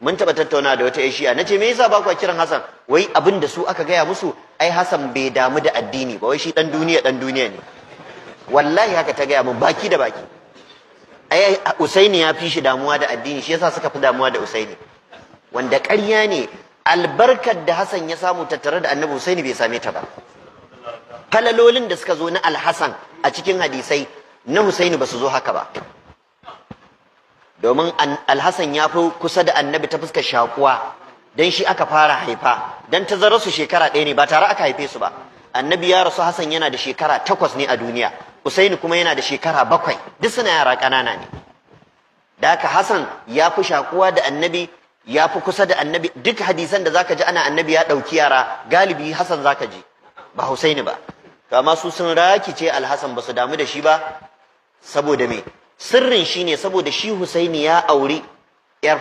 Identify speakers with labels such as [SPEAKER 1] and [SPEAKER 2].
[SPEAKER 1] Mun taɓa tattauna da wata Shi'a, nace, "Me yasa ba ku kiran Hassan?" Wai abin da su aka gaya musu, ai Hassan bai damu da addini ba, wai shi dan duniya, dan duniya ne. Wallahi haka ta gaya mun baki da baki. Ai Usaini ya fi shi damuwa da addini, shi yasa suka fi damuwa da Usaini, wanda ƙarya ne. Albarkar da Hassan ya samu tattare da Annabi, Usaini bai same ta ba. Falalolin da suka zo na Alhassan a cikin hadisai, na Husaini ba su zo haka ba, domin Alhassan ya fi kusa da Annabi ta fuskar shakuwa, dan shi aka fara haifa, dan tazararsu shekara 1 ne, ba tare aka haife su ba. Annabi ya rasu, Hassan yana da shekara 8 ne a duniya, Usaini kuma yana da shekara 7. Duk suna yara ƙanana ne. Da haka Hassan ya fi shakuwa da Annabi, ya fi kusa da Annabi. Duk hadisan da zaka ji ana Annabi ya ɗauki yara, galibi Hassan zaka ji, ba Husaini ba. To amma su sun rakice Alhassan, ba su damu da shi ba. Saboda me? Sirrin shine saboda shi Husaini ya auri yar